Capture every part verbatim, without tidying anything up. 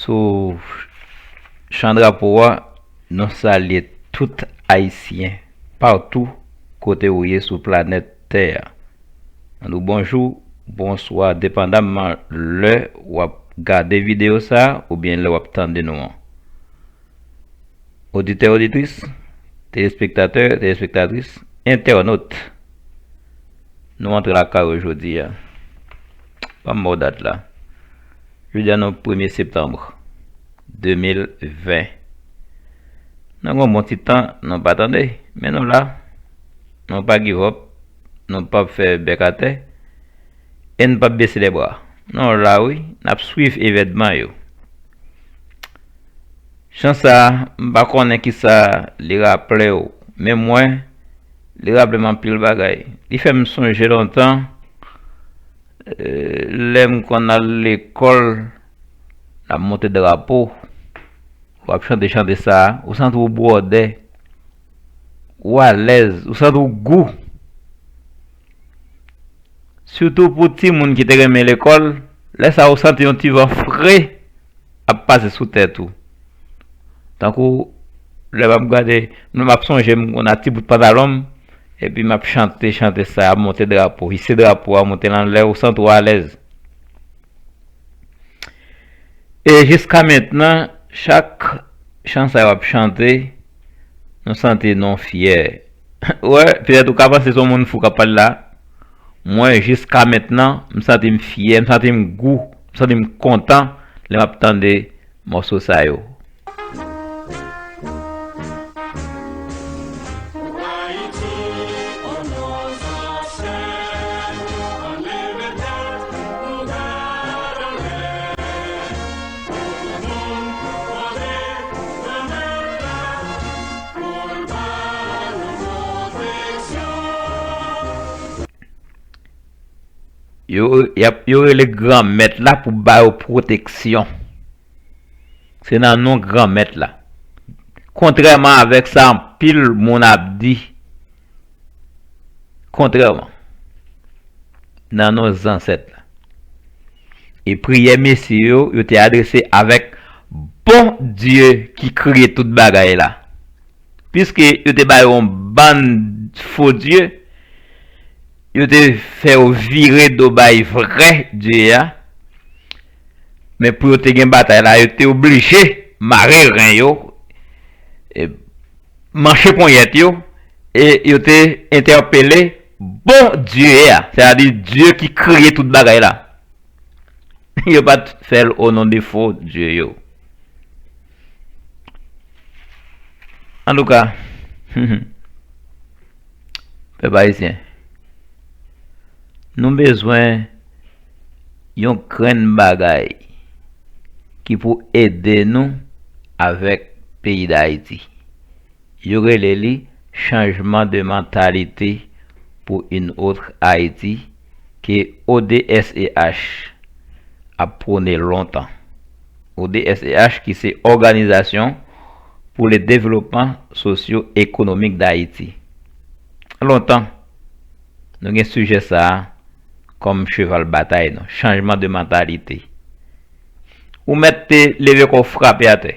Sou chan drapo a, nou salye tout Ayisyen patou kote ou ye sou planèt tè a. Nou di w bonjou, bonswa, depandamman lè w ap gade videyo sa a oubyen lè w ap tande nou an. Oditè, oditris, telespektatè, telespektatris, entènot, nou antre lakay ou jodi a. Ban m ba w dat la. Jodi a nou premye septanm de mil ven. Nou gen yon bon ti tan nou pa tande, men nou la. Nou pa give up, nou p ap fè bèk atè, e n p ap bese lè bra. Nou la wi, n ap swiv evènman yo. Chan sa a, m pa konnen kisa li raple w, men mwen, li raple m anpil bagay. Li fè m sonje lontan, eh, lè m konn al lekòl, n ap monte drapo, w ap chante chante sa a, ou santi w bwòdè, ou alèz, ou santi w gou. Sitou pou timoun ki te renmen lekòl, lè sa a ou santi yon ti van fre ap pase sou tèt ou. Tankou lè m ap gade, m ap sonje m konn ak ti bout pantalon m, epi m ap chante chante sa a, ap monte drapo, hise drapo a, monte l anlè, ou santi w alèz. E jiska mentnan, chak chan sa yo ap chante, nou santi nou fyè. Wè, petèt ou ka panse se yon moun fou k ap pale la. Mwen, jiska mentnan, m santi m fyè, m santi m gou, m santi m kontan lè m ap tande mòso sa yo. Yo, y ap, yo rele Granmèt la pou ba yo pwoteksyon. Se nan non Granmèt la. Kontrèman avèk sa anpil moun ap di, kontrèman, nan non zansèt la. E priyè mesye yo, yo te adrese avèk Bondye ki kreye tout bagay la. Piske yo te ba yo yon bann fo dye, yo te fè yo vire do bay vrè Dye a. Men pou yo te gen batay la, yo te oblije mare ren yo, e, manche ponyèt yo, e yo te entèpele Bondye a, sètadi Dye ki kreye tout bagay la. Yo pa t fè l o non de fo dye yo. Antouka, pèp ayisyen, nou bezwen yon grenn bagay ki pou ede nou avèk peyi Dayiti. Yo rele li chanjman de mentalité pour une autre Haïti ke O D S E H ap pwone lontan. O D S E H ki se Organisation pour le Développement Socio-Économique d'Haïti. Lontan, nou gen sijè sa a kòm cheval batay nou, chanjman de mentalité. Ou mèt te leve kò w frape atè.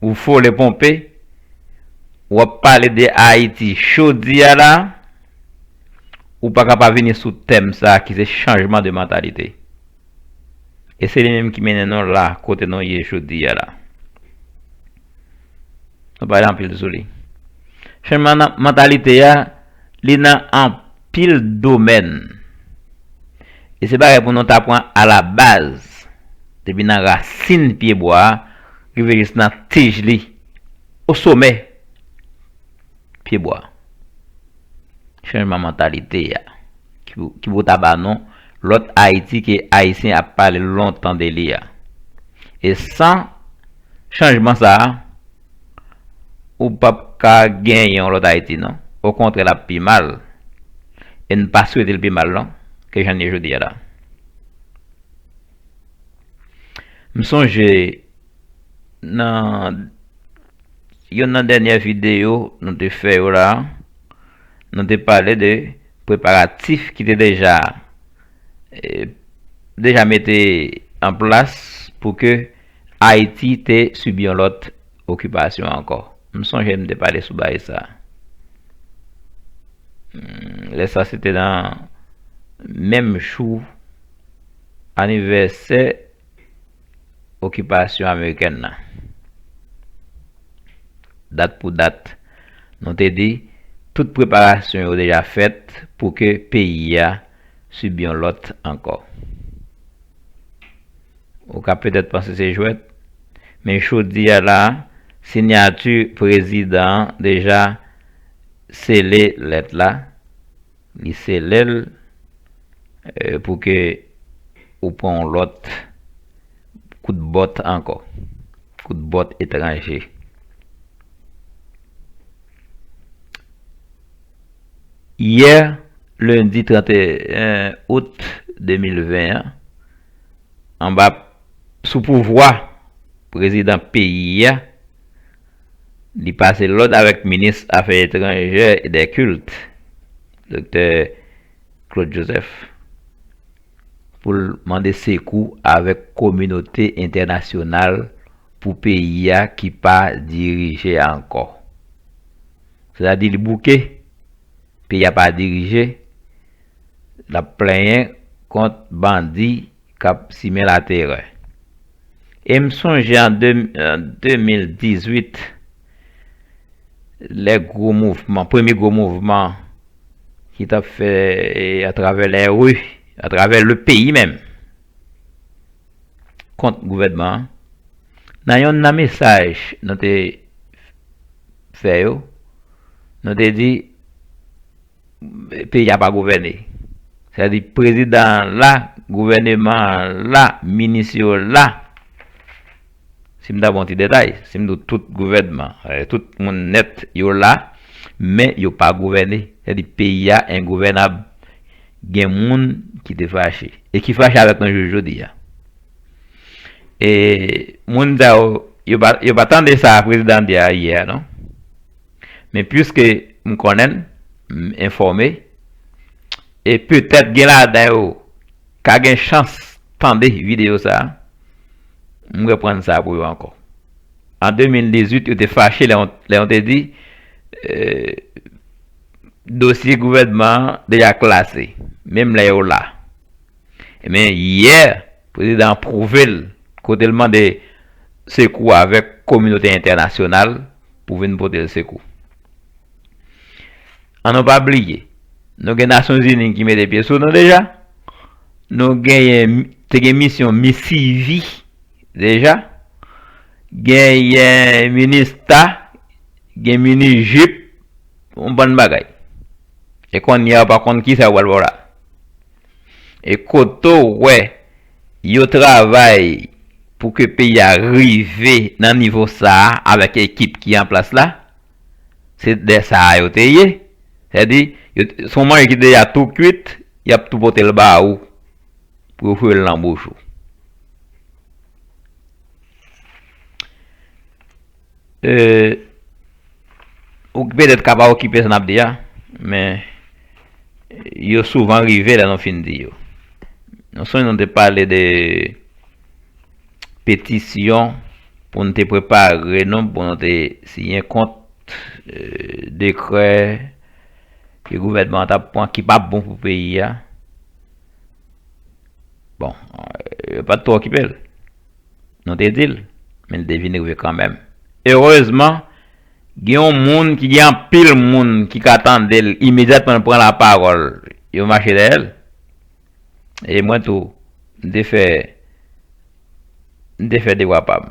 Ou fole ponpe, w ap pale de Ayiti jodi a la, ou pa ka pa vini sou tèm sa a ki se chanjman de mentalité. E se li menm ki mennen nou la kote nou ye jodi a la. Nou pale anpil sou li. Chanjman nan mantalite a, li nan anpil domèn. E se bagay pou nou ta pran alabaz, depi nan rasin pyebwa a, rive jis nan tij li, osomè pyebwa. Chanjman mantalite a, ki pou, ki pou ta ba nou lòt Ayiti ke Ayisyen ap pale lontan de li a. E san chanjman sa a, ou p ap ka genyen yon lòt Ayiti, non. Okontrè, l ap pi mal. E n pa swete l pi mal, non, ke jan n ye jodi a la. M sonje nan yonn nan dènyè videyo nou te fè yo la, nou te pale de preparatif ki te deja, eh, deja mete an plas pou ke Ayiti te sibi yon lòt okipasyon ankò. M sonje m te pale sou bagay sa. Hmm, lè sa se te nan menm jou anivèsè okipasyon amerikèn nan. Dat pou dat, nou te di tout preparasyon yo deja fèt pou ke peyi a sibi yon lòt ankò. Ou ka petèt panse se jwèt, men jodi a la, siyati prezidan an deja sele lèt la, li sele l, eh, pou ke ou pran yon lòt kout bòt ankò, kout bòt etranje. Yè, lendi trannteyen out de mil ven an, anba, sou pouvwa prezidan peyi a, li pase lòd avèk minis afè etranjè e dè kilt, Doktè Claude Joseph, pou l mande sekou avèk kominote entènasyonal pou peyi a ki pa dirije ankò. Sètadi li bouke, peyi a pa dirije, l ap plenyen kont bandi k ap simen laterè. E m sonje an de, an de mil dizuit, lè gwo mouvman, premye gwo mouvman ki t ap fè, e, atravè lè ri, atravè le peyi menm, kont gouvènman an, nan yonn nan mesaj nou te fè yo, nou te di, peyi a pa gouvène. Sètadi prezidan an la, gouvèneman an la, minis yo la. Si m ta ba yon ti detay, si m di w tout gouvènman, eh, tout moun nèt yo la, men yo pa gouvène. Sètadi peyi a engouvènab. Gen moun ki te fache e ki fache avèk nou jis jodi a. E moun sa yo, yo pa, yo pa tande sa prezidan an di a yè a, non. Men piske m konnen l, m enfòme, e petèt gen ladan yo ka gen chans tande videyo sa a, m reprann sa pou yo ankò. An de mil dizuit, yo te fache lè yon, lè yon te di, eh, dosye gouvènman an deja klase, menm lè yo la. Ebyen, yè, prezidan an pwouve l kote l mande sekou avèk kominote entènasyonal pou vin pote l sekou. An nou pa bliye, nou gen Nasyonzini ki mete pye sou nou deja. Nou genyen, te gen misyon misivi deja. Genyen minista gen mini jip, yon bann bagay. E kounye a, yo pa konn kisa yo pral ba w la. E kote w wè yo travay pou ke peyi a rive nan nivo sa a avèk ekip ki an plas la, se de sa a yo te ye. Sèdi, yo, se yon manje ki deja tou kwit, y ap tou pote l ba ou pou yo foure l nan bouch ou. E, ou petèt ka pa okipe sa n ap di a, men yo souvan rive lè nou fin di yo. Nou sonje nou te pale de petisyon pou nou te prepare nou, pou nou te siyen kont, e, dekrè ke gouvènman an t ap pran ki p ap bon pou peyi a. Bon, e, yo pa t twò okipe l. Nou te di l, men l te vin rive kanmenm. Erezman, gen yon moun ki gen anpil moun ki ka tande l imedyatman l pran lapawòl, yo mache dèyè l. E mwen tou, m te fè, m te fè devwa pa m.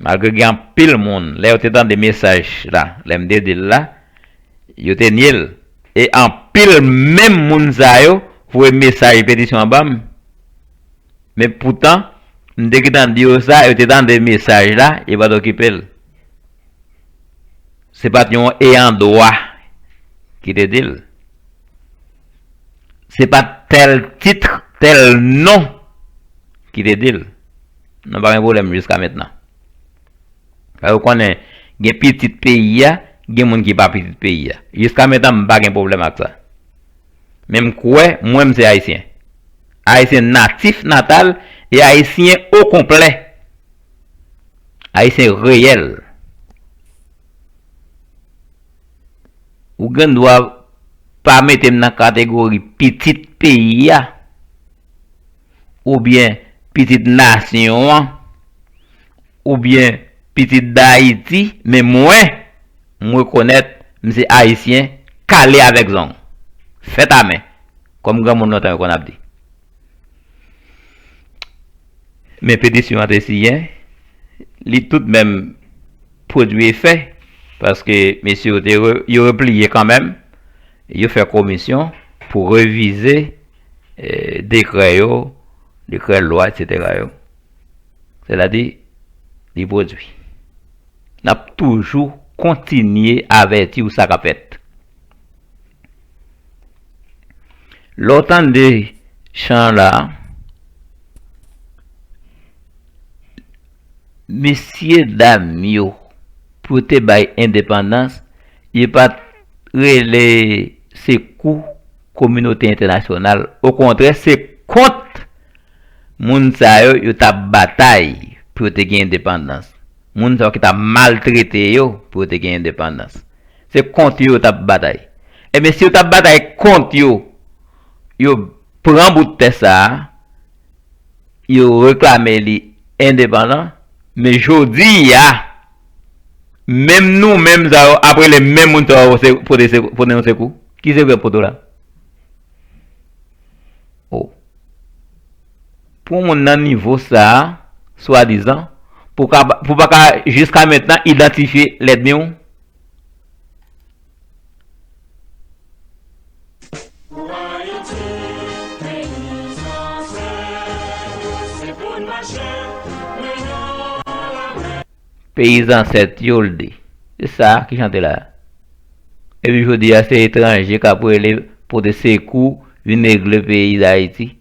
Malgre gen anpil moun, lè yo te tande mesaj la, lè m te di l la, yo te nye l. E anpil menm moun sa yo voye mesaj petisyon an ban m. Men poutan, m te gentan di yo sa, yo te tande mesaj la, yo pa t okipe l. Se pa t yon eyan dwa ki te di l. Se pa t tèl tit, tèl non ki te di l. Nou pa gen pwoblèm jiska mentnan. Paske ou konnen, gen pitit peyi a, gen moun ki pa pitit peyi a. Jiska mentnan, m pa gen pwoblèm ak sa. Men m kwè, mwen, m se Ayisyen. Ayisyen natif natal e Ayisyen o konplè. Ayisyen reyèl. Ou gen dwa pa mete m nan kategori pitit peyi a, oubyen pitit nasyon an, oubyen pitit Dayiti, men mwen, m rekonèt m se Ayisyen kale avèk zong. Fèt a men, kòm granmoun lontan yo konn ap di. Men petisyon an te siyen, li tout menm pwodui efè, paske mesye yo te re-, yo repliye kanmenm, yo fè komisyon pou revize, eh, dekrè yo, dekrè lwa, etsetera yo. Sètadi, li pwodui. N ap toujou kontinye avèti w sa k ap fèt. Lè w tande chan la, mesye dam yo, pou yo te bay endepandans, yo pa t rele sekou kominote entènasyonal. Okontrè, se kont moun sa yo, yo t ap batay pou yo te gen endepandans. Moun sa yo ki t ap maltrete yo pou yo te gen endepandans. Se kont yo yo t ap batay. Ebyen, si yo t ap batay kont yo, yo pran bout tè sa a, yo reklame li endepandan, men jodi a, menm nou menm sa yo ap rele menm moun sa yo se-, pote se-, pote nou sekou. Ki sekou y ap pote w la? Oh. Pou yon moun nan nivo sa a, swadizan, pou ka, pou pa ka jiska mentnan idantifye lènmi w? Pou Ayiti, peyi zansèt nou, se pou n mache, men nan lame. Peyi zansèt yo l di. Se sa ki chante la. Epi jodi a, se etranje k ap rele pote sekou, vin regle peyi Dayiti.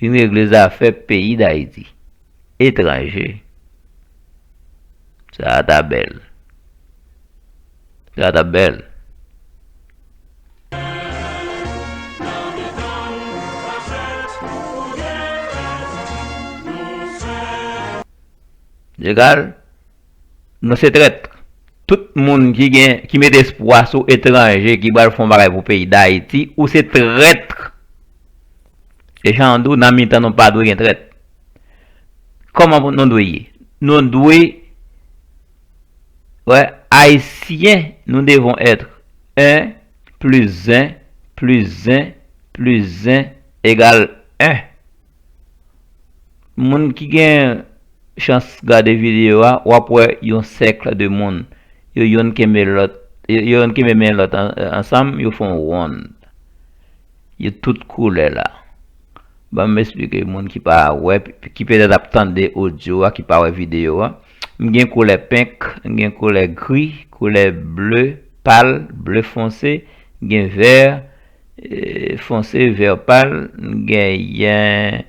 Vin regle zafè peyi Dayiti. Etranje. Sa a ta bèl. Sa a ta bèl. Egal, nou se trèt. Tout moun ki gen, ki mete espwa sou etranje ki pral fè yon bagay pou peyi Dayiti, ou se trèt. E jan an di w, nan mitan nou pa dwe gen trèt. Kòman nou dwe ye? Nou dwe, ouais, Haïtiens, nous devons être un plus un plus un plus un égale un. Moun ki gen chans gade videyo a, w ap wè yon sèk de moun. Yo yonn kenbe lòt, yo, yo yonn kenbe men lòt an-, ansanm, yo fè yon wonn. Yo tout koulè la. Ban m esplike moun ki pa wè, ki petèt ap tande odyo a, ki pa wè videyo a. M gen koulè pink, m gen koulè gri, koulè ble pal, ble fonse, m gen vè, eh, fonse, vè pal, m genyen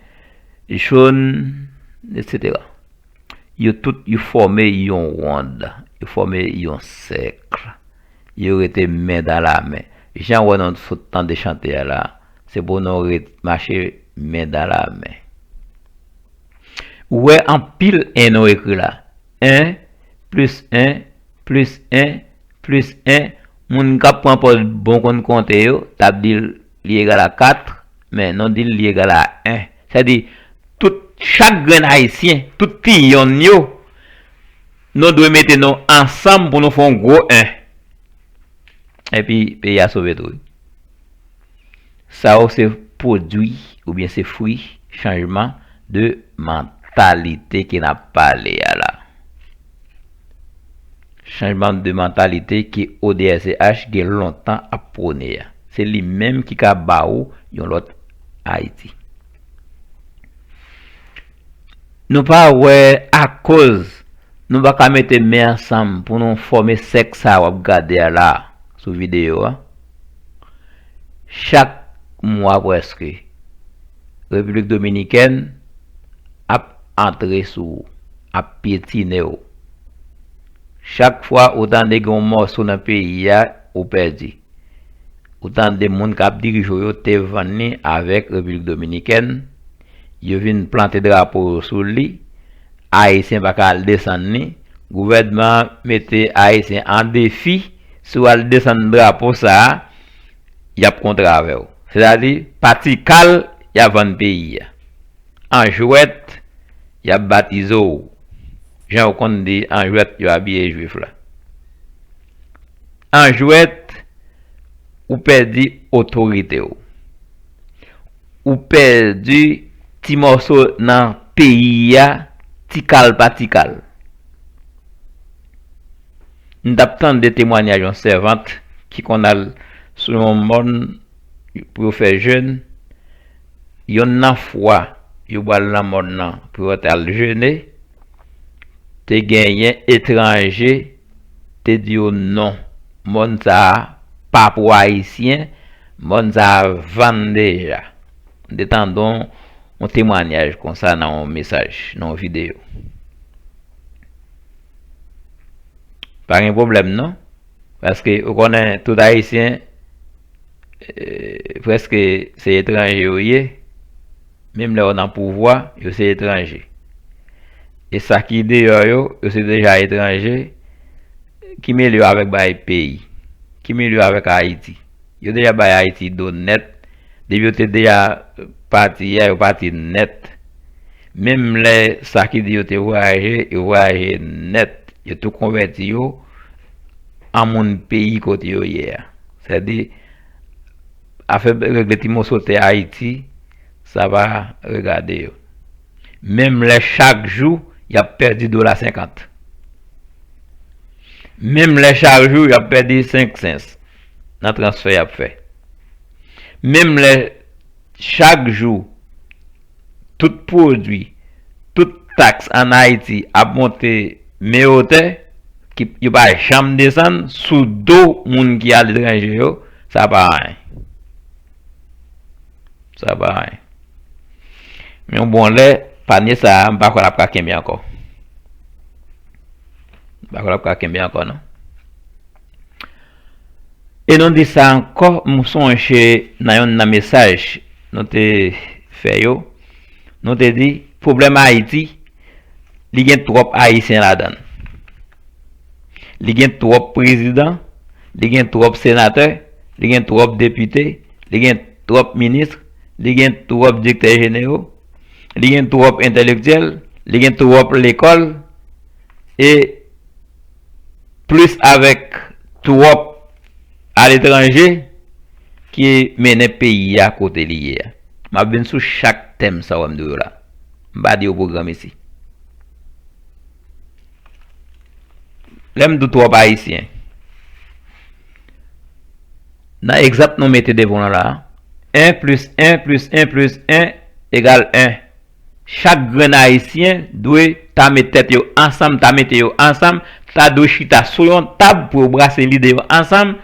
jòn, etsetera. Yo tout, yo fòme yon wonn, yo fòme yon sèk. Yo rete men dan la men. Jan w wè nou sot tande chante a la, se pou nou ret mache men dan la men. Ou wè anpil en nou ekri la. En plis en plis en plis en. Moun k ap pran pòz bon konn konte yo, t ap di l li egal a kat, men nou di l li egal a en. Sa di, tout, chak grenn Ayisyen, tout ti yonn yo, nou dwe mete nou ansanm pou nou fè yon gwo en. Epi, peyi a sove tou wi. Sa yo se pwodui oubyen se fwi chanjman de mantalite ke n ap pale a la. Chanjman de mantalite ke O D S C H gen lontan ap pwone a. Se li menm ki ka ba ou yon lòt Ayiti. Nou pa wè akoz nou pa ka mete men ansanm pou nou fòme sèk sa w ap gade a la sou videyo a. Chak mwa prèske, Repiblik Dominikèn ap antre sou ou, ap pyetine w. Chak fwa ou tande gen yon mòso nan peyi a, ou pèdi. Ou tande moun k ap dirije w yo te vann li avèk Repiblik Dominikèn, yo vin plante drapo yo sou li, Ayisyen pa ka al desann li, gouvènman an mete Ayisyen an defi, si w al desann drapo sa a, y ap kontre avè w. Sètadi, pa ti kal y ap vann peyi a. An jwèt, y ap batize w. Jan yo konn di, an jwèt, yo abiye jwif la. An jwèt, ou pèdi otorite w. Ou pèdi ti mòso nan peyi a, ti kal pa ti kal. M t ap tande temwanyaj yon sèvant ki konn al sou yon mòn pou yo fè jèn. Yonn nan fwa yo pral nan mòn nan pou yo t al jene, te genyen etranje te di yo non, mòn sa a pa pou Ayisyen, mòn sa a vann deja. M te tande yon, yon temwanyaj konsa nan yon mesaj, nan yon videyo. Pa gen pwoblèm non, paske ou konnen tout Ayisyen, eh, prèske se etranje yo ye, menm lè yo nan pouvwa, yo se etranje. E sa ki deyò yo, yo se deja etranje, ki mele yo avèk bagay peyi, ki mele yo avèk Ayiti. Yo deja bay Ayiti do nèt, depi yo te deja pati a, yo pati nèt. Menm lè sa ki di yo te vwayaje, yo vwayaje nèt. Yo tou konvèti yo an moun peyi kote yo ye a. Sètadi, afè regle ti moso tè Ayiti, sa pa regade yo. Menm lè chak jou, y ap pèdi dola senkant. Menm lè chak jou, y ap pèdi senk sens nan transfè y ap fè. Menm lè chak jou, tout pwodui, tout taks ann Ayiti ap monte men otè, ki, yo pa janm desann sou do moun ki aletranje yo, sa pa anyen. Sa pa anyen. Men yon bon lè, panye sa a, m pa kwè l ap ka kenbe ankò. M pa kwè l ap ka kenbe ankò, non. E nou di sa ankò, m sonje nan yonn nan mesaj nou te fè yo, nou te di, pwoblèm Ayiti, li gen twòp Ayisyen ladan l. Li gen twòp prezidan, li gen twòp senatè, li gen twòp depite, li gen twòp minis, li gen twòp direktè jenerò, li gen twòp entèlektyèl, li gen twòp lekòl, e plis avèk twòp aletranje ki mennen peyi a kote li ye a. M ap vin sou chak tèm sa w wè m di w yo la. M pa di yo pwogram isi. Lè m di w twòp Ayisyen, nan egzanp nou mete devan w la, en plis en plis en plis en egal en. Chak grenn Ayisyen dwe ta met tèt yo ansanm, ta mete yo ansanm, ta dwe chita sou yon tab pou yo brase lide yo ansanm,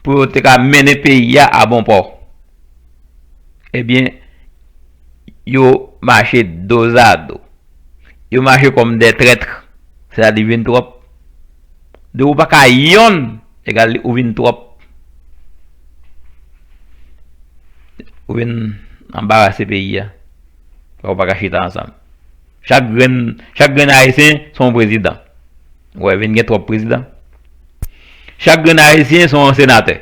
pou yo te ka mennen peyi a a bon pò. Ebyen, yo mache dozado. Yo mache kòm de trèt. Sètadi vin twòp. De ou pa ka yonn, egal ou vin twòp. Ou vin anbarase peyi a. Ou pa ka chita ansanm. Chak grenn, chak grenn Ayisyen se yon prezidan. Ou wè, vin gen twòp prezidan. Chak grenn Ayisyen se yon senatè.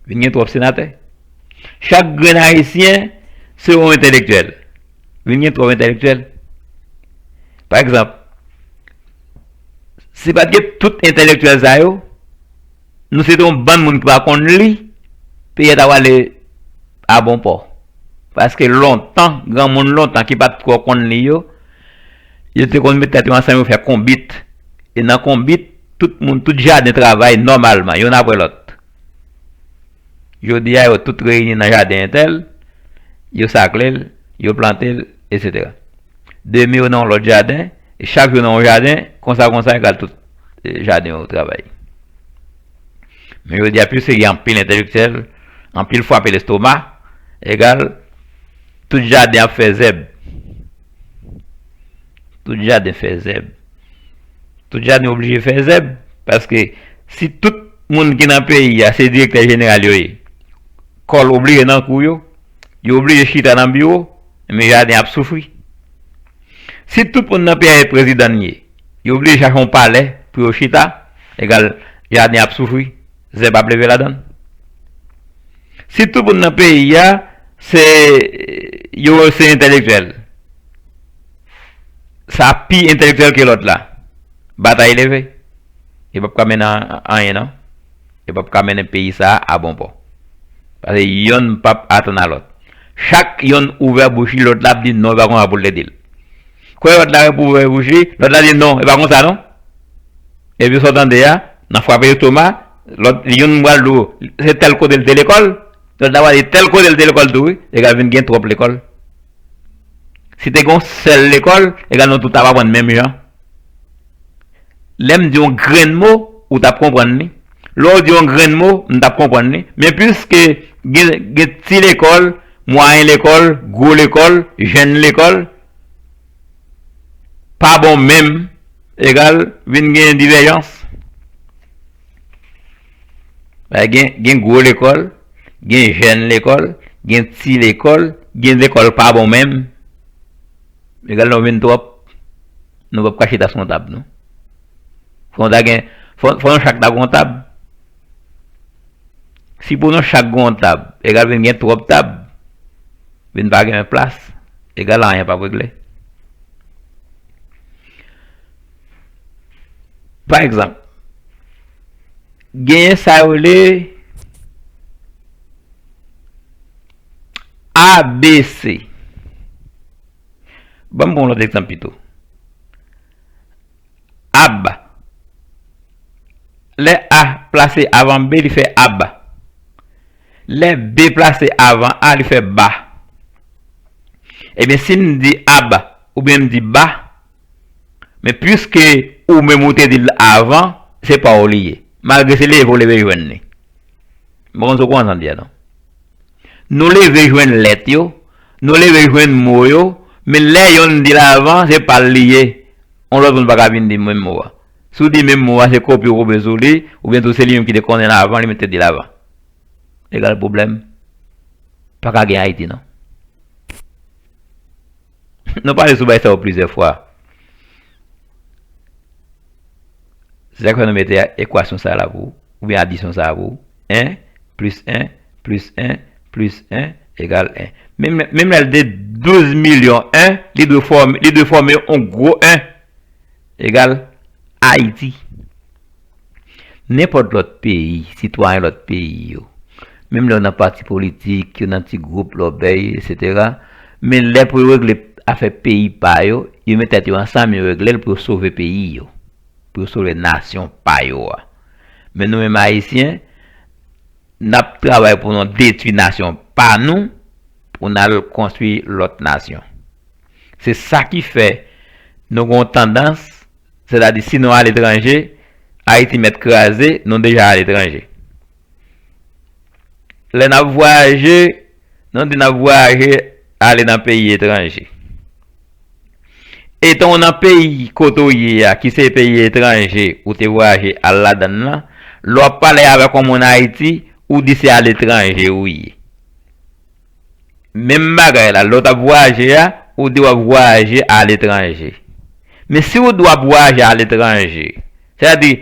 Vin gen twòp senatè. Chak grenn Ayisyen se yon entèlektyèl. Vin gen twòp entèlektyèl. Pa egzanp, si pa t gen tout entèlektyèl sa yo, nou se te yon bann moun ki pa konn li, peyi a ta prale a bon pò. Paske lontan, granmoun lontan ki pa t twò konn li yo, yo te konn met tèt yo ansanm, yo fè konbit. E nan konbit, tout moun, tout jaden travay nòmalman, youn apre lòt. Jodi a, yo tout reyini nan jaden entèl, yo sakle l, yo plante l, etsetera. Demen yo nan yon lòt jaden, e chak jou nan yon jaden, konsa, konsa, egal tout, e, jaden yo travay. Men jodi a, piske gen anpil entèlektyèl, anpil frape lestoma, egal, tout jaden ap fè zèb. Tout jaden fè zèb. Tout jaden oblije fè zèb, paske si tout moun ki nan peyi a se direktè jeneral yo ye, kòl oblije nan kou yo, yo oblije chita nan biwo, men jaden ap soufri. Si tout moun nan peyi a se prezidan n ye, yo oblije chache yon palè pou yo chita, egal jaden ap soufri, zèb ap leve ladan l. Si tout moun nan peyi a se, yo se entèlektyèl, sa pi entèlektyèl ke lòt la, batay leve. Yo p ap ka mennen anyen non. Yo p ap ka mennen peyi sa a a bon pò. Paske yonn p ap atann a lòt. Chak yonn ouvè bouch li, lòt la ap di non, e pa konsa pou l te di l. Kwè lòt la ouvè bouch li, lòt la di non, e pa konsa non. Epi sa w tande a, nan frape estoma, lòt, yonn pral di w, se tèl kote l te lekòl, lòt la pral di tèl kote l te lekòl tou wi, egal vin gen twòp lekòl. Si te gen yon sèl lekòl, egal nou tout t ap aprann menm jan. Lè m di yon grenn mo, ou t ap konprann li. Lè w di yon grenn mo, m t ap konprann li. Men piske gen, gen ti lekòl, mwayen lekòl, gwo lekòl, jèn lekòl, pa bon menm, egal, vin gen divèjans. Gen, gen gwo lekòl, gen jèn lekòl, gen ti lekòl, gen lekòl pa bon menm. Egal nou vin twòp, nou p ap ka chita sou yon tab non. Fò nou ta gen, fò, fò nou chak ta gen yon tab. Si pou nou chak gen yon tab, egal vin gen twòp tab, vin pa gen plas, egal anyen p ap regle. Pa egzanp, genyen sa yo rele A B C. Ban m pran yon lòt egzanp pito. Ab. Lè A plase avan B, li fè ab. Lè B plase avan A, li fè ba. Ebyen, si m di ab oubyen m di ba, men piske ou menm ou te di l avan, se pa w li ye. Malgre se leve w leve jwenn li. M pa konn si w konprann sa m di a non. Nou leve jwenn lèt yo, nou leve jwenn mo yo, men lè yonn di l avan, se pa l li ye. Yon lòt moun pa ka vin di menm mo a. Si w di menm mo a, se kopye w kopye sou li, oubyen tou se li menm ki te konnen l avan, li menm te di l avan. Egal pwoblèm. Pa ka gen Ayiti non. Nou pale sou bagay sa yo plizyè fwa. Se sa k fè nou mete ekwasyon sa a la pou ou, oubyen adisyon sa a pou ou. En plis en plis en plis en egal en. Menm, menm lè l te douz milyon en, li dwe fòme, li dwe fòme yon gwo en egal Ayiti. Nenpòt lòt peyi, sitwayen lòt peyi yo, menm lè yo nan pati politik, yo nan ti gwoup lòbèy, etsetera, men lè pou yo regle afè peyi pa yo, yo met tèt yo ansanm, yo regle l pou yo sove peyi yo. pou yo sove nasyon pa yo a. Men nou menm Ayisyen, n ap travay pou nou detwi nasyon pa nou, pou n al konstwi lòt nasyon. Se sa ki fè nou gen yon tandans, sètadi si nou aletranje, Ayiti mèt kraze, nou deja aletranje. Lè n ap vwayaje, nou di n ap vwayaje ale nan peyi etranje. Etan w nan peyi kote w ye a, ki se peyi etranje ou te vwayaje al ladan l lan, lè w ap pale avèk yon moun Ayiti, ou di se aletranje ou ye. Menm bagay la, lè w t ap vwayaje a, ou di w ap vwayaje aletranje. Men si w di w ap vwayaje aletranje, sètadi,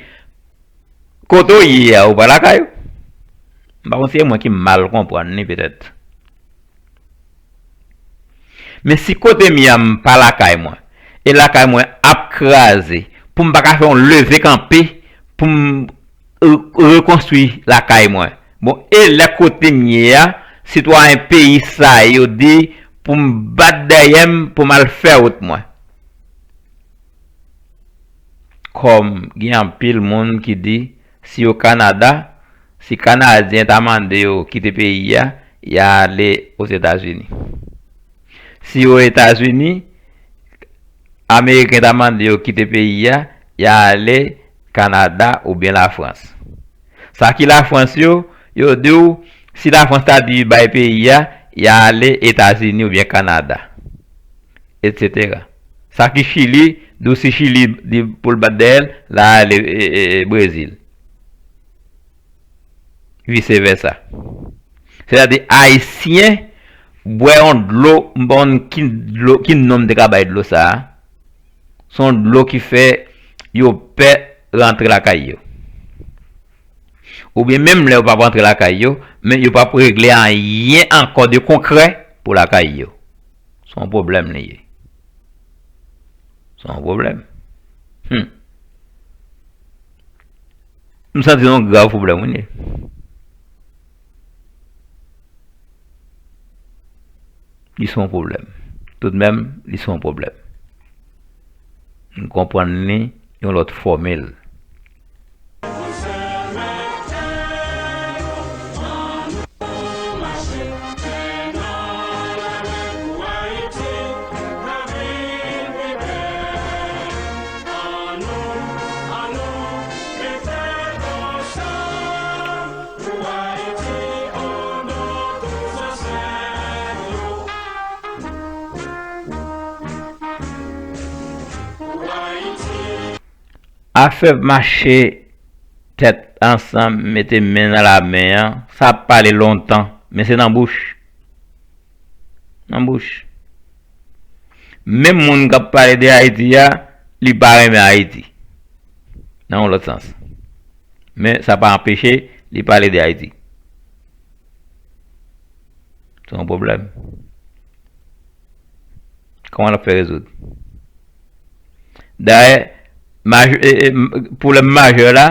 kote w ye a, ou pa lakay ou? M pa konn si se mwen ki mal konprann li petèt. Men si kote m ye a, m pa lakay mwen, e lakay mwen ap kraze, pou m pa ka fè yon leve kanpe, pou m re-, rekonstwi lakay mwen. Bon, e lè kote m ye a, sitwayen peyi sa yo di pou m bat dèyè m, pou m al fè wout mwen. Kòm gen anpil moun ki di, si yo Kanada, si Kanadyen ta mande yo kite peyi a, y a ale Ozetazini. Si yo Etazini, Ameriken ta mande yo kite peyi a, y a ale Kanada oubyen Lafrans. Sa ki Lafrans yo, yo di w, si Lafrans ta di bay peyi a, y a ale Etazini oubyen Kanada, etsetera. Sa ki Chili, di w si Chili di pou l bat dèyè l, l a ale, e, e, e, Brezil. Vise vèsa. Sètadi, Ayisyen bwè yon dlo, m pa konn ki dlo, ki non m te ka bay dlo sa a. Se yon dlo ki fè yo pè rantre lakay yo. Oubyen menm lè yo p ap rantre lakay yo, men yo p ap regle anyen ankò de konkrè pou lakay yo. Se yon pwoblèm li ye. Se yon pwoblèm. Hmm. M santi se yon grav pwoblèm, wi, li ye. Li se yon pwoblèm. Toudmenm, li se yon pwoblèm. M konprann li yon lòt fòmil. Afè mache tèt ansanm, mete men nan lamen an, sa ap pale lontan, men se nan bouch. Nan bouch. Menm moun k ap pale de Ayiti a, li pa renmen Ayiti. Nan yon lòt sans. Men sa pa anpeche li pale de Ayiti. Se yon pwoblèm. Kòman l ap fè rezoud? Dayè, maj-, e, e, m-, pwoblèm majè la,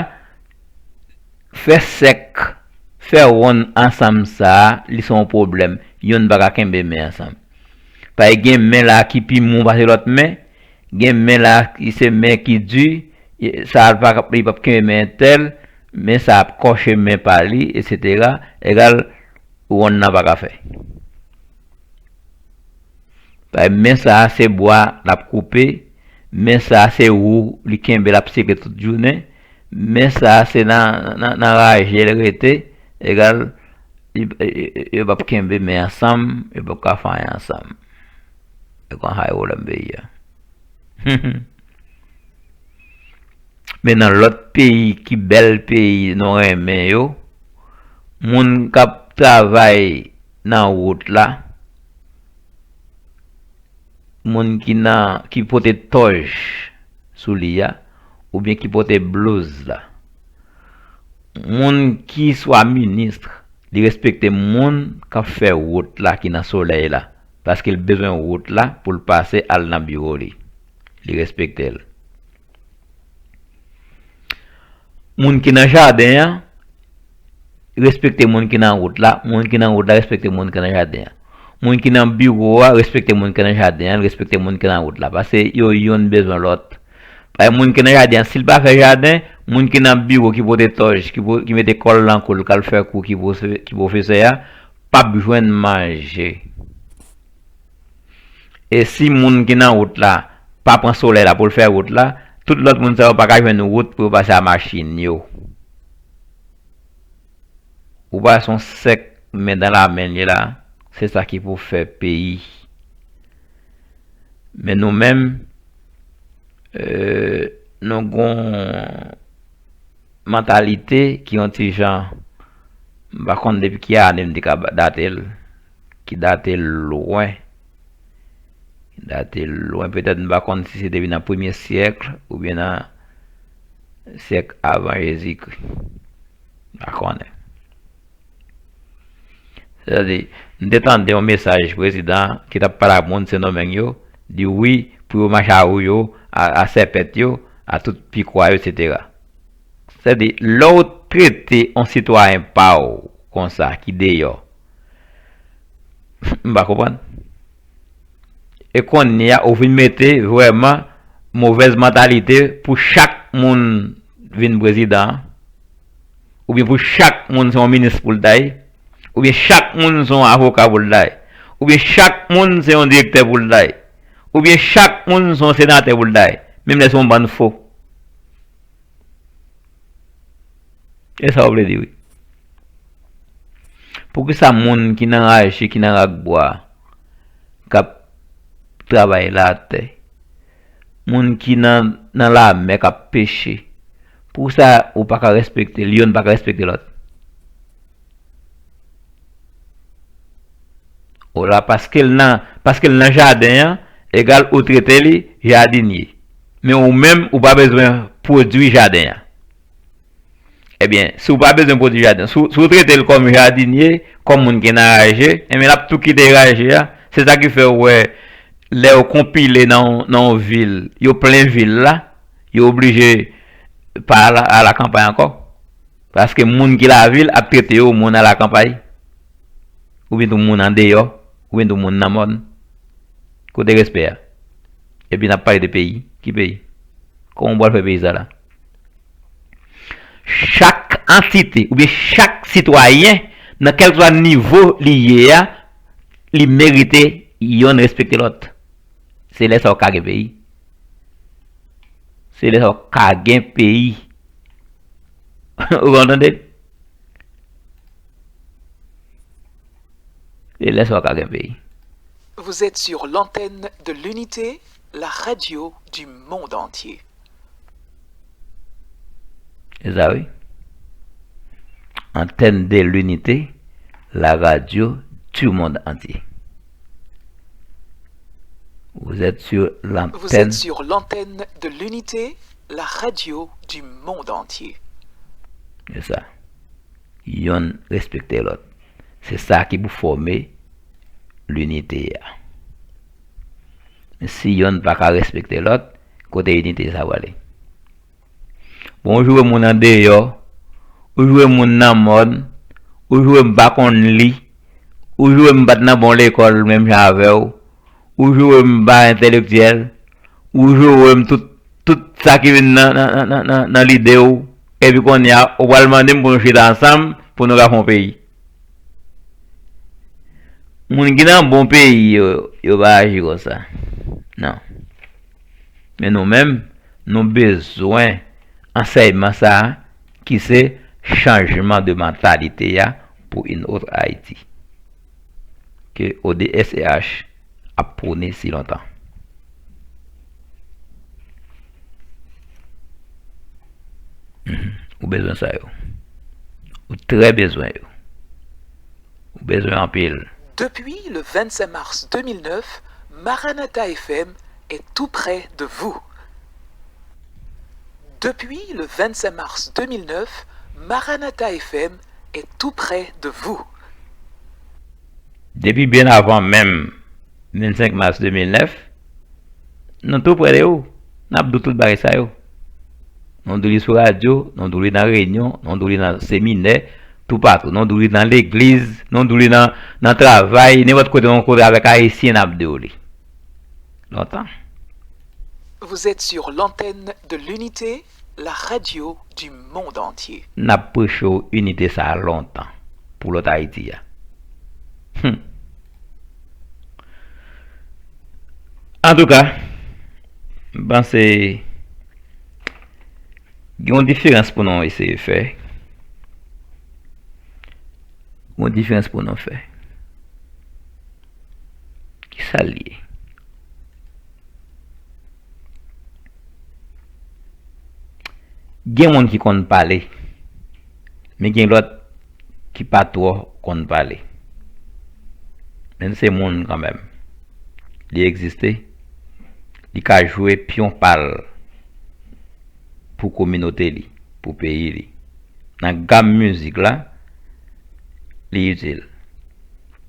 fè sèk, fè wonn ansanm sa a, li se yon pwoblèm. Youn pa ka kenbe men ansanm. Paske gen men la ki pi mou pase lòt men, gen men la ki se men ki di, e, sa a pa, li p ap kenbe men entèl, men sa a ap kòche men pa li, etsetera, egal, wonn nan pa ka fè. Paske men sa a se bwa l ap koupe, men sa a se wou li kenbe l ap seke tout jounen, men sa a se nan, nan, nan raje l rete, egal, li, e, e, e, yo p ap kenbe men ansanm, yo p ap ka fè anyen ansanm. E konsa yo pwoblèm peyi a. Men nan lòt peyi ki bèl peyi nou renmen yo, moun k ap travay nan wout la, moun ki nan, ki pote tòj sou li a, oubyen ki pote blouz la, moun ki swa minis, li respekte moun k ap fè wout la ki nan solèy la, paske l bezwen wout la pou l pase al nan biwo li. Li respekte l. Moun ki nan jaden an, respekte moun ki nan wout la, moun ki nan wout la, respekte moun ki nan jaden an. Moun ki nan biwo a, respekte moun ki nan jaden an, respekte moun ki nan wout la. Paske yo youn bezwen lòt. Ay, moun ki nan jaden an, si l pa fè jaden, moun ki nan biwo ki pote tòj, ki, po- ki mete kò l nan kou l, k al fè kou ki pwose- ki pwofesè a, p ap jwenn manje. E si moun ki nan wout la pa pran solèy la pou l fè wout la, tout lòt moun sa yo pa ka jwenn wout pou yo pase a machin yo. Ou pa se yon sèk men dan lamen l ye la, se sa ki pou fè peyi. Men nou menm, euh, nou gon mantalite ki yon ti jan, m pa konn depi ki ane m te ka ba- date l, ki date lwen. Ki date lwen, petèt m pa konn si se depi nan premye syèk oubyen nan syèk avan Jezikri. M pa konnen. Sètadi, m te tande yon mesaj prezidan ki t ap pale ak moun Sendomeng yo, di wi, pou yo mache a wou yo, a, a sèpèt yo, a tout pikwa yo, etsetera. Sètadi, lè w trete yon sitwayen pa w konsa, ki deyò, m pa konprann. E kounye a, ou vin mete vrèman movèz mantalite pou chak moun vin prezidan an, oubyen pou chak moun se yon minis pou l ta ye, oubyen chak moun se yon avoka pou l ta ye, oubyen chak moun se yon direktè pou l ta ye, oubyen chak moun se yon senatè pou l ta ye, menm lè se yon bann fo. E sa w vle di, wi. Poukisa moun ki nan raje, ki nan rakbwa, k ap travay latè, moun ki nan, nan lamè, k ap peche, poukisa ou pa ka respekte l, yonn pa ka respekte lòt? O la, paske l nan, paske l nan jaden an, egal ou trete li jadinye. Men ou menm, ou pa bezwen pwodui jaden an. Ebyen, si w pa bezwen pwodui jaden, si w, si w trete l kòm jadinye, kòm moun ki nan raje, ebyen, l ap tou kite raje a. Se sa ki fè w wè, lè yo konpile nan, nan yon vil, yo plen vil la, yo oblije pa al, al akanpay ankò. Paske moun ki lavil ap trete yo moun alakanpay. Oubyen tou moun andeyò, oubyen tou moun nan mòn. Kote respè a? Epi n ap pale de peyi. Ki peyi? Kòman w pral fè peyi sa la? Chak antite, oubyen chak sitwayen, nan kèlkeswa nivo li ye a, li merite yonn respekte lòt. Se lè sa w ka gen peyi. Se lè sa w ka gen peyi. Ou konn tande? Se lè sa w ka gen peyi. Vous êtes sur l'antenne de l'Unité, la radio du monde entier. Se sa, wi. Antenne de l'Unité, la radio du monde entier. Vous êtes sur l'antenne. Vous êtes sur l'antenne de l'Unité, la radio du monde entier. Se sa. Yonn respekte lòt. Se sa ki pou fòme linite a. Men si yonn pa ka respekte lòt, kote inite sa prale? Bon, ou jwe moun andeyò, ou jwe moun nan mòn, ou jwe m pa konn li, ou jwe m pa t nan bon lekòl menm jan avè w, ou jwe m pa entèlektyèl, ou jwe m tout, tout sa ki vin nan, nan, nan, nan, nan, nan lide w, epi kounye a, ou pral mande m pou nou chita ansanm pou nou ka fè yon peyi. Moun ki nan bon peyi yo, yo pa aji konsa. Non. Men nou menm, nou bezwen ansèyman sa a, ki se chanjman de mantalite a pour une autre Haïti, ke O D S E H ap pwone si lontan. Mhm. Ou bezwen sa yo. Ou trè bezwen yo. Ou bezwen anpil. Depuis le vingt-cinq mars deux mille neuf, Maranatha F M est tout près de vous. Depuis le vingt-cinq mars deux mille neuf, Maranatha F M est tout près de vous. Depi byen avan menm vennsenk mas de mil nèf, nou tou prè de ou. N ap di w tout bagay sa yo. Nou di w li sou radyo, nou di w li nan reyinyon, nou di w li nan seminè, toupatou. Nou di w li nan legliz, nou di w li nan, nan travay, nenpòt kote nou kote avèk Ayisyen, n ap di w li. Lontan. Vous êtes sur l'antenne de l'Unité, la radio du monde entier. N ap preche w inite sa a lontan pou lòt Ayiti a. Hmm. Antouka, m panse gen yon diferans pou nou eseye fè. Yon diferans pou nou fè. Ki sa l ye? Gen moun ki konn pale, men gen lòt ki pa twò konn pale. Men se moun kanmenm. Li egziste, li ka jwe pyon pa l pou kominote li, pou peyi li. Nan gam mizik la, li itil.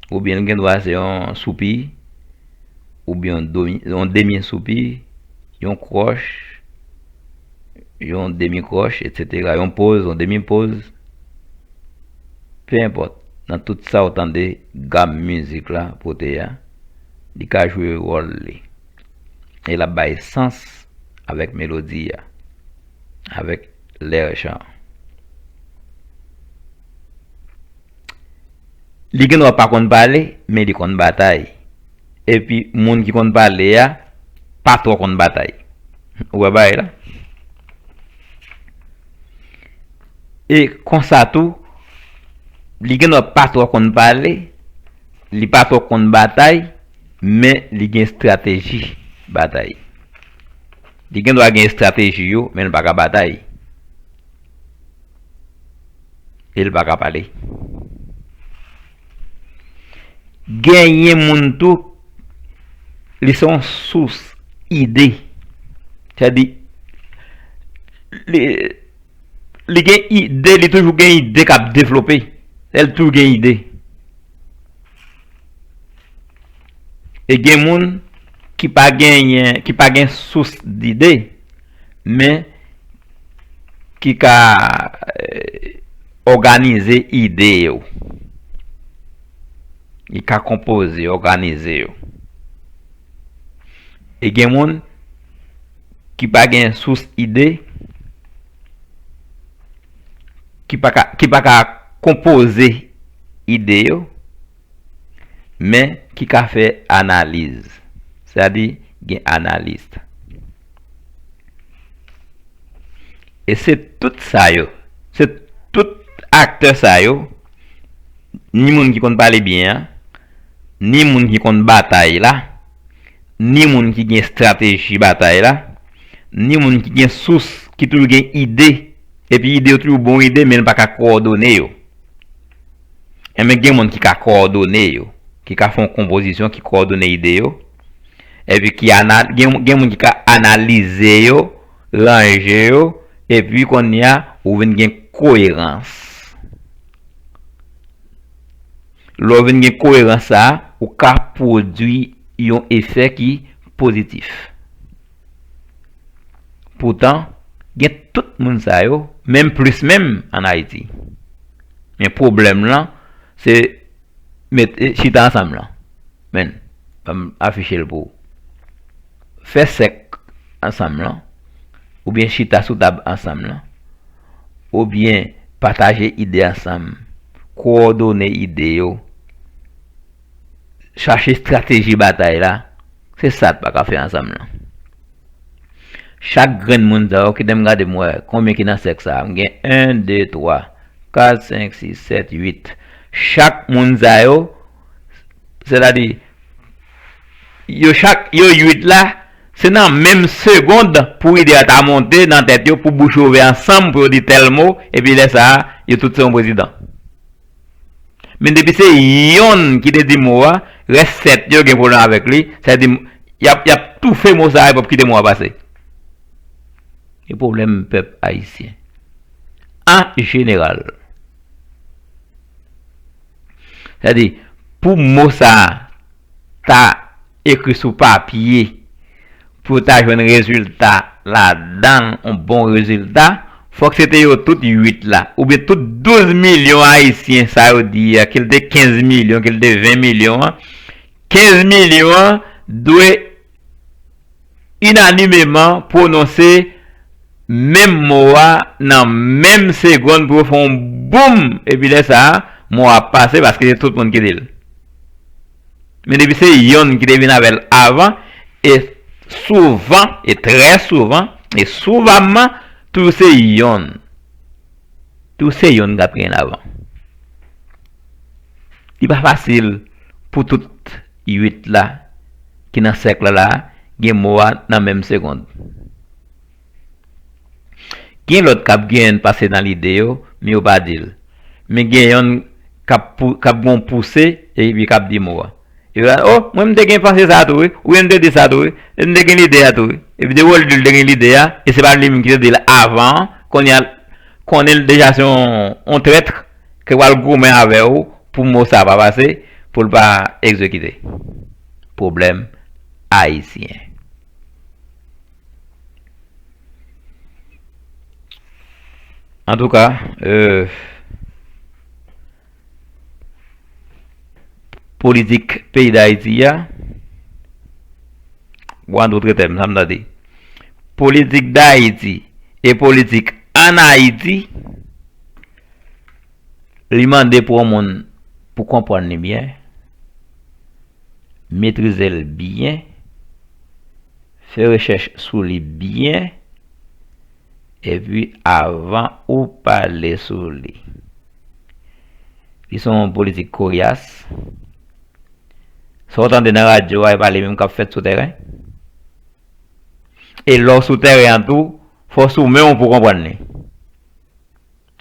Oubyen l gen dwa se yon soupi, oubyen yon domi- yon demi soupi, yon kwòch, yon demi kwòch, etsetera, yon poz, yon demi poz. Pe enpòt, nan tout sa w tande gam mizik la pote a, li ka jwe wòl li. E l ap bay sans avèk melodi a, avèk lè chan. Li gen dwa pa konn pale, men li konn batay. Epi moun ki konn pale a pa twò konn batay. Ou wè bagay la? E konsa tou, li gen dwa pa twò konn pale, li pa twò konn batay, men li gen estrateji batay. Li gen dwa gen estrateji yo, men li pa ka batay. E li pa ka pale. Genyen moun tou, li se yon sous ide. Sètadi, li, li gen ide, li toujou gen ide k ap devlope. Li toujou gen ide. E gen moun ki pa genyen, ki pa gen sous dide, men ki ka eh, òganize ide yo. Li ka konpoze, òganize yo. E gen moun ki pa gen sous ide, ki pa ka, ki pa ka konpoze ide yo, men ki ka fè analiz. Sètadi, gen analis. E se tout sa yo, se tout aktè sa yo, ni moun ki konn pale byen an, ni moun ki konn batay la, ni moun ki gen estrateji batay la, ni moun ki gen sous, ki toujou gen ide, epi ide yo toujou bon ide, men l pa ka kowòdone yo. Enben, gen moun ki ka kowòdone yo, ki ka fè yon konpozisyon, ki kowòdone ide yo, epi ki ana, gen, gen moun ki ka analize yo, ranje yo, epi kounye a, ou vin gen koerans. Lè w vin gen koerans sa a, ou ka pwodui yon efè ki pozitif. Poutan, gen tout moun sa yo, menm plis menm ann Ayiti. Men pwoblèm lan, se met, chita ansanm lan. Men, ban m afiche l pou ou. Fè sèk ansanm lan, oubyen chita sou tab ansanm lan, oubyen pataje ide ansanm, kowòdone ide yo, chache estrateji batay la, se sa n pa ka fè ansanm lan. Chak grenn moun sa yo, kite m gade m wè konbyen ki nan sèk sa a. M gen en, de, twa, kat, senk, sis, sèt, uit. Chak moun sa yo, sètadi, yo chak, yo uit la, se nan menm segond pou ide a ta monte nan tèt yo, pou bouch yo ouvè ansanm, pou yo di tèl mo, epi lè sa a, yo tout se yon prezidan. Men depi se yonn ki te di mo a, rès sèt yo gen pwoblèm avèk li, sètadi, y ap, y ap toufe mo sa a, yo p ap kite mo a pase. E pwoblèm pèp ayisyen. An jeneral. Sètadi, pou mo sa a ta ekri sou papye, pou yo ta jwenn rezilta ladan l, yon bon rezilta, fòk se te yo tout uit la, oubyen tout douz milyon ayisyen sa yo di a, ke l te kenz milyon, ke l te ven milyon an, kenz milyon an dwe inanimeman pwononse menm mo a nan menm segonn pou yo fè yon boum, epi lè sa a, mo a ap pase paske se tout moun ki di l. Men depi se yonn ki te vin avè l avan, e souvan, e trè souvan, e souvamman, toujou se yonn. Toujou se yonn k ap genyen l avan. Li pa fasil pou tout uit la ki nan sèk la la gen mo a nan menm segonn. Gen lòt k ap genyen pase nan lide yo, men yo pa di l. Men gen yonn k ap pou, k ap gen yon pouse, epi k ap di mo a. Epi la, o, mwen m te gen panse sa tou, wi. Wi, m te di sa tou, wi. M te gen lide a tou, wi. Epi depi w li di l te gen lide a, e se pa li menm ki te di l avan an, kounye a, konnen l deja se yon, yon trèt, ke pral goumen avè w pou mo sa pa pase, pou l pa egzekite. Pwoblèm ayisyen. Antouka, euh, politik peyi Dayiti a, bon, an dout tèm, sa m tande. Politik Dayiti e politik ann Ayiti, li mande pou yon moun pou konprann li byen, metrize l byen, fè rechèch sou li byen, epi avan ou pale sou li. Li se yon politik koryas. Sa w tande nan radyo a, e pa li menm k ap fèt sou tèren. E lè w sou tèren an tou, fò w sou men w pou w konprann li.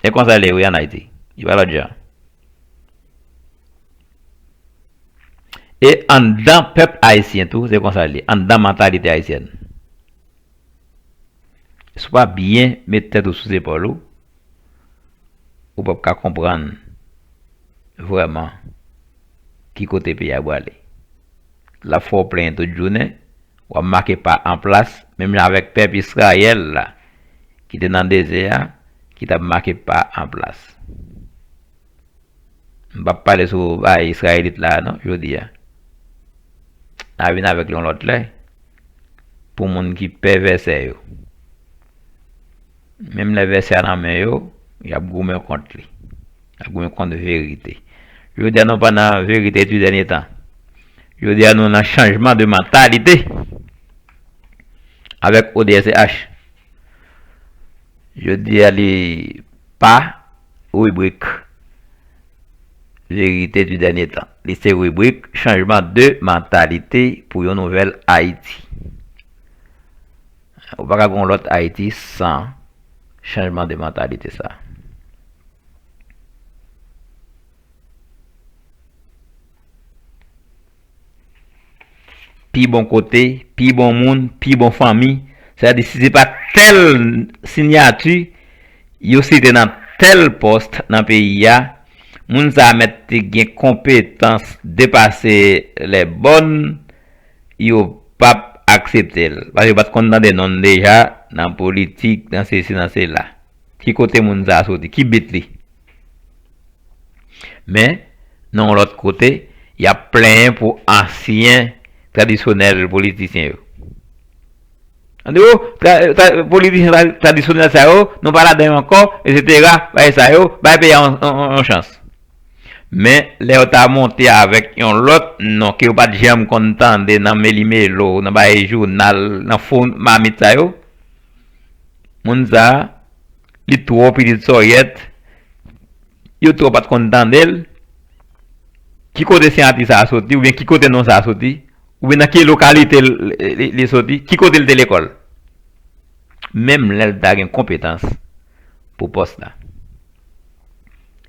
E konsa l ye, wi, ann Ayiti. Li pa lòt jan. E anndan pèp ayisyen tou, se konsa l ye. Anndan mantalite ayisyèn. Si w pa byen met tèt ou sou zepòl ou, ou p ap ka konprann vrèman ki kote peyi a prale. L ap fè w plenyen tout jounen, w ap make pa an plas, menm jan avèk pèp Izrayèl la, ki te nan dezè a, ki t ap make pa an plas. M p ap pale sou bagay Izrayelit la a non, jodi a. N a vin avèk li yon lòt lè, pou moun ki pè vèsè yo. Menm lè vèsè a nan men yo, y ap goumen kont li. Y ap goumen kont verite. Jodi a, nou pa nan verite di dènye tan. Jodi a, nou nan chanjman de mantalite avèk O D S C H. Jodi a, li pa ribrik verite di dènye tan. Li se ribrik chanjman de mantalite pou yon nouvèl Ayiti. Ou pa ka gen yon lòt Ayiti san chanjman de mantalite sa. Pi bon kote, pi bon moun, pi bon fanmi. Sa vle di, si se pa tèl siyati yo site nan tèl pòs nan peyi a, moun sa a mèt te gen konpetans depase lè bòn, yo p ap aksepte l. Paske yo pa t konn tande non l deja nan politik, nan sesi, nan sela. Ki kote moun sa a soti? Ki bit li? Men, nan yon lòt kote, y ap plenyen pou ansyen tradisyonèl politisyen yo. An di, o, tra-, tra-, politisyen tra-, tradisyonèl sa yo, nou pa ladan yo ankò, etsetera, bay sa yo, bay peyi a yon, yon, yon, yon chans. Men, lè yo ta monte avèk yon lòt non ke yo pa t janm konn tande nan meli melo, nan bagay jounal, nan fo mamit sa yo, moun sa a, li twò pitit sòyèt, yo twò pa t konn tande l. Ki kote siyati sa a soti, oubyen ki kote non sa a soti, oubyen nan ki lokalite l, li, li soti, ki kote l te lekòl? Menm lè l ta gen konpetans pou pòs la.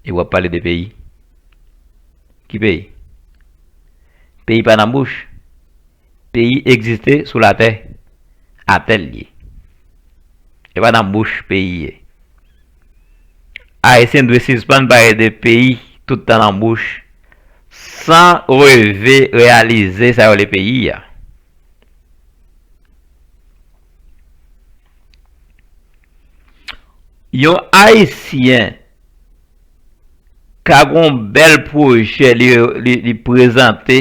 E w ap pale de peyi. Ki peyi? Peyi pa nan bouch. Peyi egziste sou latè. Atè l ye. E pa nan bouch peyi ye. Ayisyen dwe sispann pale de peyi tout tan nan bouch, san reve reyalize sa yo rele peyi a. Yon Ayisyen ka gen yon bèl pwojè li, li, li prezante,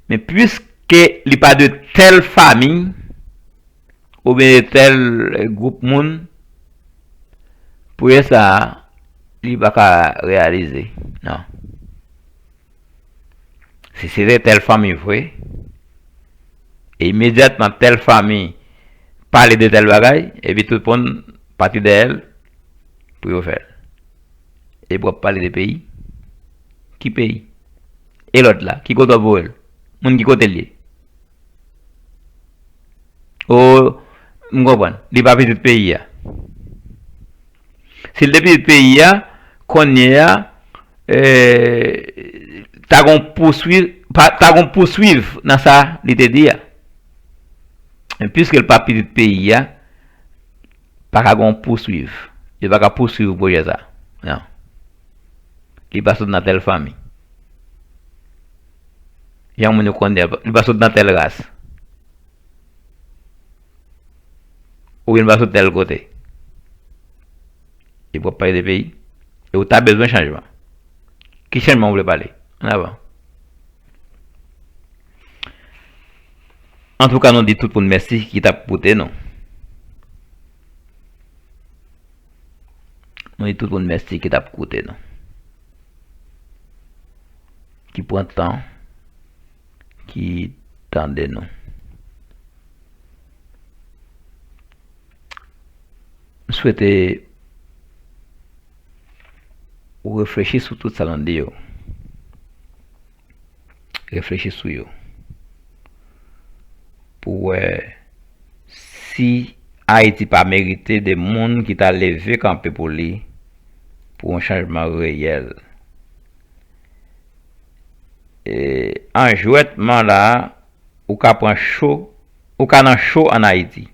men piske li pa de tèl fanmi, oubyen de tèl gwoup moun, pwojè sa a, li pa ka reyalize. Non. Si se te tèl fanmi vre, e imedyatman tèl fanmi pale de tèl bagay, epi tout moun pati dèyè l pou yo fè l. Epi w ap pale de peyi? Ki peyi? E lòt la, ki kote w ap voye l? Moun ki kote l ye? O, m konprann. Li pa pitit peyi a. Si l te pitit peyi a, kounye a, eh, ta gon pouswiv, pa, ta gon pouswiv nan sa li te di a. Men piske l pa pitit peyi a, pa ka gon pouswiv. Yo pa ka pouswiv pwojè sa. Non. Li pa sot nan tèl fanmi. Jan moun yo konn li, li pa sot nan tèl ras. Oubyen li pa sot tèl kote. Epi w ap pale de peyi. E ou ta bezwen chanjman. Ki chanjman ou vle pale? Ann avan. Antouka, nou di tout moun mèsi ki t ap koute nou. Nou di tout moun mèsi ki t ap koute nou. Ki pran tan, ki tande nou. M swete ou reflechi sou tout sa nou di yo. Reflechi sou yo. Pou w wè si Ayiti pa merite de moun ki ta leve kanpe pou li, pou yon chanjman reyèl. E, an jwètman la, ou ka pran cho, ou ka nan cho ann Ayiti.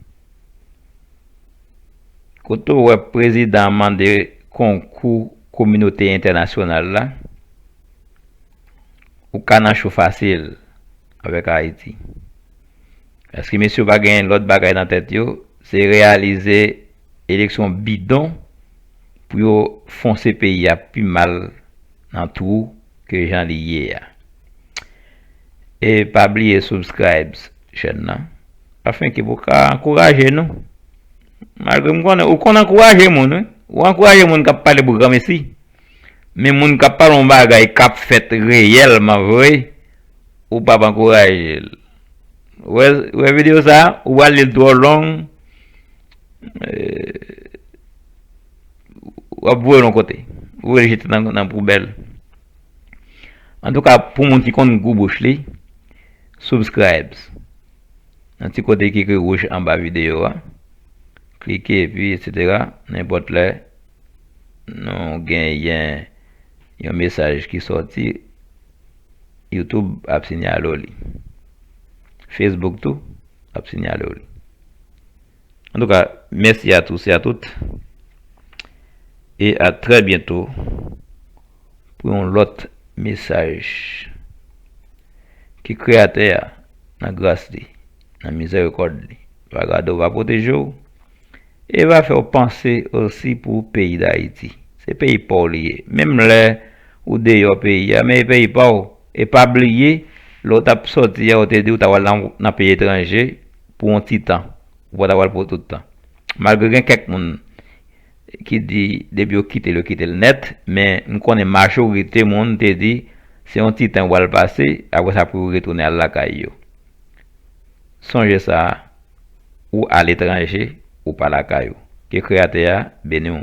Kote w wè prezidan an mande konkou kominote entènasyonal la, ou ka nan cho fasil avèk Ayiti. Paske mesye yo pa gen lòt bagay nan tèt yo, se reyalize eleksyon bidon pou yo fonse peyi a pi mal nan twou ke jan li ye a. E pa bliye subscribe chèn nan. Afenke pou w ka ankouraje nou. Malgre m konnen, ou konn ankouraje moun, wi. Ou ankouraje moun k ap pale pou granmesi. Men moun k ap pale yon bagay k ap fèt reyèlman vre, ou p ap ankouraje l. Ou wè, ou wè videyo sa a, ou pral li l twò long, eh, w ap voye l yon kote. Ou voye l jete nan, nan poubèl. Antouka, pou moun ki konn gou bouch li, subscribes. Nan ti kote ki ekri wouj anba videyo a, klike epi etsetera, nenpòt lè nou genyen yon mesaj ki sòti, YouTube ap siyale w li. Facebook tou ap siyale w li. Antouka, mèsi a tous et à toutes. Et à très bientôt pou yon lòt mesaj. Ke Kreyatè a, nan gras li, nan mizèrikòd li, va gade w, va pwoteje w, e va fè w panse osi pou peyi Dayiti. Se peyi pa w li ye. Menm lè ou deyò peyi a, men e peyi pa w. E pa bliye, lè w t ap sòti a, ou te di w ta pral nan, nan peyi etranje pou yon ti tan. Ou pa ta pral pou tout tan. Malgre gen kèk moun ki di depi yo kite l, yo kite l nèt, men m konnen majorite moun te di se yon ti tan yo pral pase, apre sa pou yo retounen al lakay yo. Sonje sa, ou aletranje, ou pa lakay ou. Ke Kreyatè a beni w.